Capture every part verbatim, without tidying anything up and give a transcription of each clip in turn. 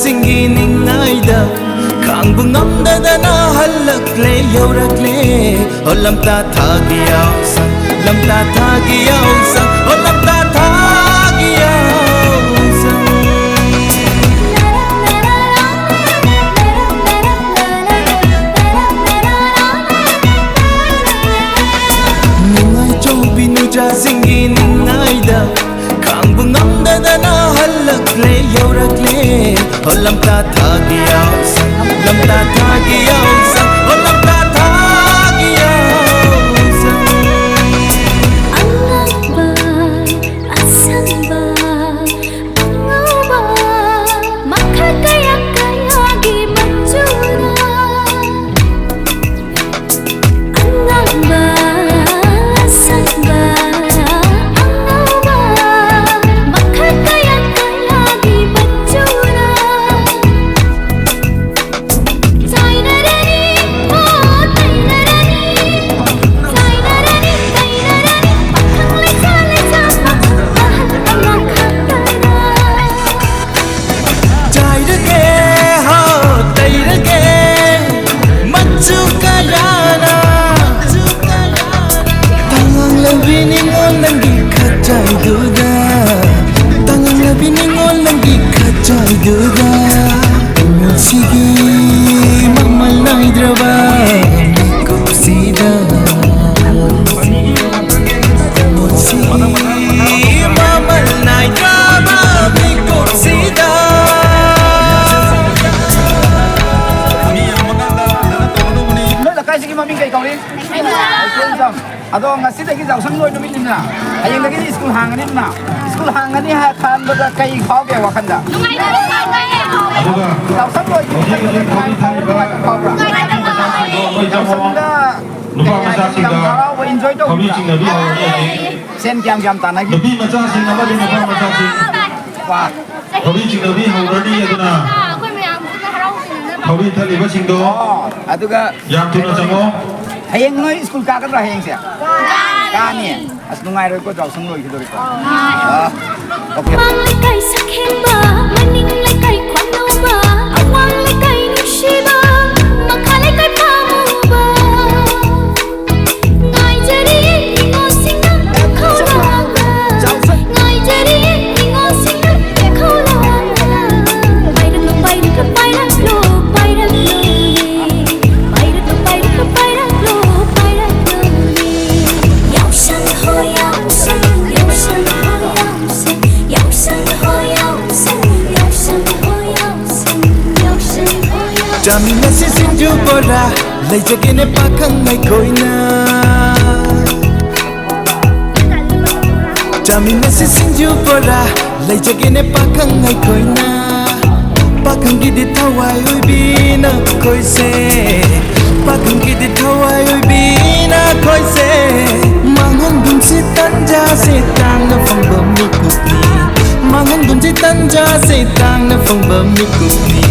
ꯁꯤꯡꯒꯤ ꯅꯤꯡꯉꯥꯏꯗ ꯈꯥꯡꯕ ꯉꯝꯗꯗꯅ ꯍꯜꯂꯛꯂꯦ, ꯌꯧꯔꯛꯂꯦ꯫ ꯑꯣ ꯂꯝꯇꯥ ꯊꯥꯒꯤ ꯌꯥꯎꯁꯪ, ꯂꯝꯇꯥ ꯊꯥꯒꯤ ꯌꯥꯎꯁꯪ, ꯑꯣ ꯂꯝꯇꯥ ꯊꯥꯒꯤ ꯌꯥꯎꯁꯪ꯫ ꯅꯨꯡꯉꯥꯏ ꯆꯧꯕꯤ ꯅꯨꯆꯥꯁꯤꯡꯒꯤ ꯅꯤꯡꯉꯥꯏꯗ ꯈꯥꯡꯕ ꯉꯝꯗꯗꯅ ꯍꯜꯂꯛꯂꯦ, ꯌꯧꯔꯛꯂꯦ꯫ ꯑꯣ ꯂꯝꯇꯥ ꯊꯥꯒꯤ ꯌꯥꯎꯁꯪ, ꯂꯝꯇꯥ ꯊꯥꯒꯤ ꯌꯥꯎꯁꯪ, ꯑꯣ ꯂꯝꯇꯥ ꯊꯥꯒꯤ ꯌꯥꯎꯁꯪ꯫ ꯑꯉꯥꯡꯕ, ꯑꯁꯪꯕ, ꯑꯉꯧꯕ, ꯃꯈꯜ ꯀꯌꯥ ꯀꯌꯥꯒꯤ ꯃꯆꯨꯅ ꯑꯉꯥꯡꯕ, ꯑꯁꯪꯕ, ꯑꯉꯧꯕ, ꯃꯈꯜ ꯀꯌꯥ ꯀꯌꯥꯒꯤ ꯃꯆꯨꯅ ꯆꯥꯏꯅꯔꯅꯤ, ꯍꯣ, ꯇꯩꯅꯔꯅꯤ, ꯆꯥꯏꯅꯔꯅꯤ, ꯇꯩꯅꯔꯅꯤ, ꯄꯥꯈꯪ ꯂꯩꯁꯥ ꯂꯩꯁꯥ, ꯄꯥꯈꯪ ꯑꯍꯜ ꯑꯉꯥꯡ ꯈꯪꯗꯅ꯫ ꯆꯥꯏꯔꯒꯦ, ꯍꯣ, ꯇꯩꯔꯒꯦ, ꯃꯆꯨ ꯀꯌꯥꯅ꯫ ꯇꯉꯥꯡꯂꯕꯤ ꯅꯤꯉꯣꯜ ꯅꯪꯒꯤ ꯈꯖꯥꯏꯗꯨꯗ, ꯇꯉꯥꯡꯂꯕꯤ ꯅꯤꯉꯣꯜ ꯅꯪꯒꯤ ꯈꯖꯥꯏꯗꯨꯗ, ꯄꯨꯟꯁꯤꯒꯤ ꯃꯃꯜ ꯅꯥꯏꯗ꯭ꯔꯕ ꯃꯤꯀꯨꯞꯁꯤꯗ꯫ ꯃꯃꯜ ꯅꯥꯏꯗ꯭ꯔꯕ ꯃꯤꯀꯨꯞꯁꯤꯗ꯫ ꯅꯣꯏ ꯂꯩꯀꯥꯏꯁꯤꯒꯤ ꯃꯃꯤꯡ ꯀꯩ ꯀꯧꯏ? ꯂꯩꯀꯣꯟꯖꯝ꯫ ꯑꯗꯣ ꯉꯁꯤꯗꯒꯤ ꯌꯥꯎꯁꯪ ꯂꯣꯏ ꯅꯨꯃꯤꯠꯅꯤꯅ, ꯍꯌꯦꯡꯗꯒꯤꯗꯤ ꯁ꯭ꯀꯨꯜ ꯍꯥꯡꯉꯅꯤꯗꯅ, ꯁ꯭ꯀꯨꯜ ꯍꯥꯡꯉꯅꯤ ꯍꯥꯏ ꯈꯟꯕꯗ ꯀꯩ ꯐꯥꯎꯒꯦ ꯋꯥꯈꯟꯗ? ꯅꯨꯡꯉꯥꯏꯕ ꯐꯥꯎꯖꯩꯌꯦ꯫ ꯑꯗꯨꯒ ꯌꯥꯎꯁꯪ ꯂꯣꯏꯈꯤꯕ ꯍꯧꯖꯤꯛ ꯍꯧꯖꯤꯛ ꯊꯧꯔꯤ ꯊꯥꯔꯤꯕ ꯅꯨꯡꯉꯥꯏꯕ ꯐꯥꯎꯕ꯭ꯔꯥ? ꯅꯨꯄꯥ ꯃꯆꯥꯁꯤꯡꯗꯣ, ꯌꯥꯎꯁꯪꯗ ꯅꯨꯄꯥ ꯀꯌꯥ ꯃꯆꯥꯁꯤꯡꯗ ꯌꯥꯝ ꯍꯔꯥꯎꯕ, enjoy ꯇꯧꯕꯤꯕ꯭ꯔꯥ? ꯊꯧꯔꯤꯁꯤꯡꯅꯕꯤ ꯍꯧꯔꯒꯗꯤ ꯁꯦꯟ ꯀꯌꯥꯝ ꯀꯌꯥꯝ ꯇꯥꯟꯅꯈꯤ? ꯅꯨꯄꯤ ꯃꯆꯥꯁꯤꯡ ꯑꯃꯗꯤ ꯅꯨꯄꯥ ꯃꯆꯥꯁꯤꯡ ꯋꯥ꯫ ꯊꯧꯔꯤ ꯆꯤꯡꯅꯕꯤ ꯍꯧꯔꯅꯤ꯫ ꯑꯗꯨꯅ ꯑꯩꯈꯣꯏ ꯃꯌꯥꯝꯁꯤꯅ ꯍꯔꯥꯎꯕꯁꯤꯡꯗꯨꯅ ꯊꯧꯔꯤ ꯊꯠꯂꯤꯕꯁꯤꯡꯗꯣ ꯑꯣ, ꯑꯗꯨꯒ ꯌꯥꯝ ꯊꯨꯅ ꯆꯪꯉꯣ꯫ ꯍꯌꯦꯡ ꯅꯣꯏ ꯁ꯭ꯀꯨꯜ ꯀꯥꯒꯗ꯭ꯔꯥ ꯍꯌꯦꯡꯁꯦ? ꯀꯥꯅꯤ꯫ ꯑꯁ, ꯅꯨꯡꯉꯥꯏꯔꯣꯏꯀꯣ, ꯌꯥꯎꯁꯪ ꯂꯣꯏꯈꯤꯗꯣꯔꯦꯀꯣ꯫ ꯑꯥ, okay꯫ ꯃꯃꯥꯡ ꯂꯩꯀꯥꯏ ꯁꯛꯍꯦꯟꯕ, ꯃꯅꯤꯡ ꯂꯩꯀꯥꯏ ꯈ꯭ꯋꯥꯏꯅꯧ ꯆꯥꯃꯤꯟꯅꯁꯤ ꯁꯤꯡꯖꯨ ꯕꯣꯔꯥ, ꯂꯩꯖꯒꯦꯅꯦ ꯄꯥꯈꯪ ꯑꯩꯈꯣꯏꯅ꯫ ꯆꯥꯃꯤꯟꯅꯁꯤ ꯁꯤꯡꯖꯨ ꯕꯣꯔꯥ, ꯂꯩꯖꯒꯦꯅꯦ ꯄꯥꯈꯪ ꯑꯩꯈꯣꯏꯅ꯫ ꯄꯥꯈꯪꯒꯤꯗꯤ ꯊꯋꯥꯏ ꯑꯣꯏꯕꯤꯅ ꯑꯩꯈꯣꯏꯁꯦ, ꯄꯥꯈꯪꯒꯤꯗꯤ ꯊꯋꯥꯏ ꯑꯣꯏꯕꯤꯅ ꯑꯩꯈꯣꯏꯁꯦ꯫ ꯃꯥꯡꯍꯟꯒꯨꯝꯁꯤ ꯇꯟꯖꯥꯁꯦ, ꯇꯥꯡꯅ ꯐꯪꯕ ꯃꯤꯀꯨꯞꯅꯤ꯫ ꯃꯥꯡꯍꯟꯒꯨꯝꯁꯤ ꯇꯟꯖꯥꯁꯦ, ꯇꯥꯡꯅ ꯐꯪꯕ ꯃꯤꯀꯨꯞꯅꯤ꯫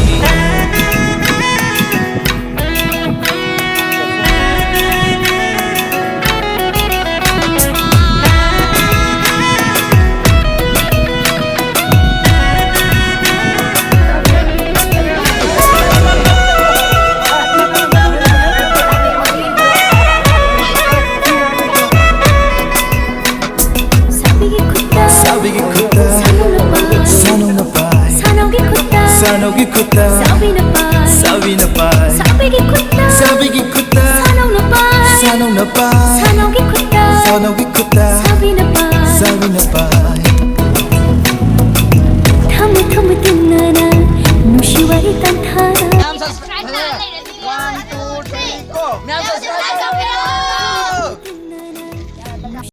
ꯁꯥꯕꯤꯒꯤ ꯈꯨꯠꯇ, ꯁꯥꯕꯤꯒꯤ ꯈꯨꯠꯇ, ꯁꯥꯅꯧꯅ ꯄꯥꯏ, ꯁꯥꯅꯧꯅ ꯄꯥꯏ, ꯁꯥꯅꯧꯒꯤ ꯈꯨꯠꯇ, ꯁꯥꯅꯧꯒꯤ ꯈꯨꯠꯇ, ꯁꯥꯕꯤꯅ ꯄꯥꯏ, ꯁꯥꯕꯤꯅ ꯄꯥꯏ, ꯁꯥꯕꯤꯒꯤ ꯈꯨꯠꯇ, ꯁꯥꯕꯤꯒꯤ ꯈꯨꯠꯇ, ꯁꯥꯅꯧꯅ ꯄꯥꯏ, ꯁꯥꯅꯧꯅ ꯄꯥꯏ, ꯁꯥꯅꯧꯒꯤ ꯈꯨꯠꯇ, ꯁꯥꯅꯧꯒꯤ ꯈꯨꯠꯇ, ꯁꯥꯕꯤꯅ ꯄꯥꯏ, ꯁꯥꯕꯤꯅ ꯄꯥꯏ꯫ ꯊꯝꯃꯨ ꯊꯝꯃꯨ ꯇꯨꯝꯅꯅ ꯅꯨꯡꯁꯤ ꯋꯥꯔꯤ ꯇꯝꯊꯥꯅ꯫ ꯃꯌꯥꯝ subscribe ꯇꯧꯔ ꯂꯩꯔꯗꯤ one, two, three, go! ꯃꯌꯥꯝ subscribe ꯇꯧꯔꯣ꯫